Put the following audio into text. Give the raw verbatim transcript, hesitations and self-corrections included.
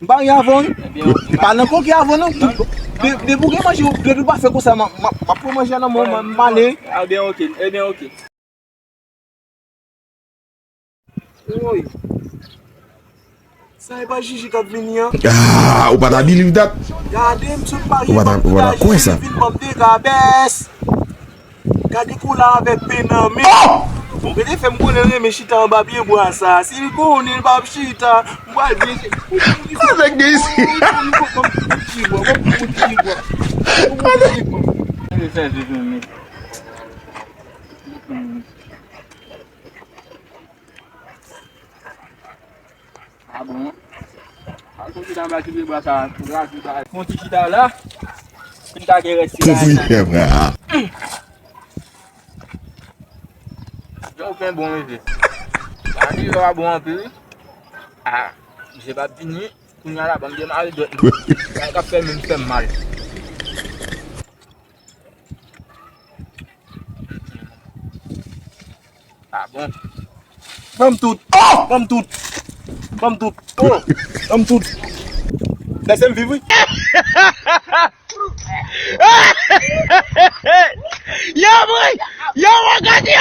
M pare avè w, wi. Ebyen, oke. M pa nan koke avè w, non. De, depi w gen manje, depi w pa fè konsa, m, m, m ap pran manje a nan men w, m, m ale. Ebyen, oke. Ebyen, oke. Woy. Sa e pa Jiji k ap vini an? Ah, ou pa ta believe that? Gade, m sot pare, ou pa ta, ou pa ta kwè sa. Vin ban m de kabès. Gade kola avèk pen nan men. Oh! Bon, gade fè m konnen l renmen chita anba pye bwa sa. Si l konnen l p ap chita, m pral byen. Avèk de isi. Ban m ti bwa, ban m ti bwa. Ban m ti bwa. Ah bon. Al fon chita anba ti pye bwa sa, pou gras li pa. Fon ti chita la. Pou n ka gen rès ti bagay la. Konpri, frè, frè. Yon pen bon, mesye. Gade, yo a bon anpil, wi. Ah, misye p ap vini. Kounye a la, ban m demare dwèt mwen. Sa k ap fè menm fè m mal. Ah bon. Ban m tout. Oh! Ban m tout. Ban m tout. Oh! Ban m tout. Lèse m viv, wi. Yo, boy! Yo, mon gade!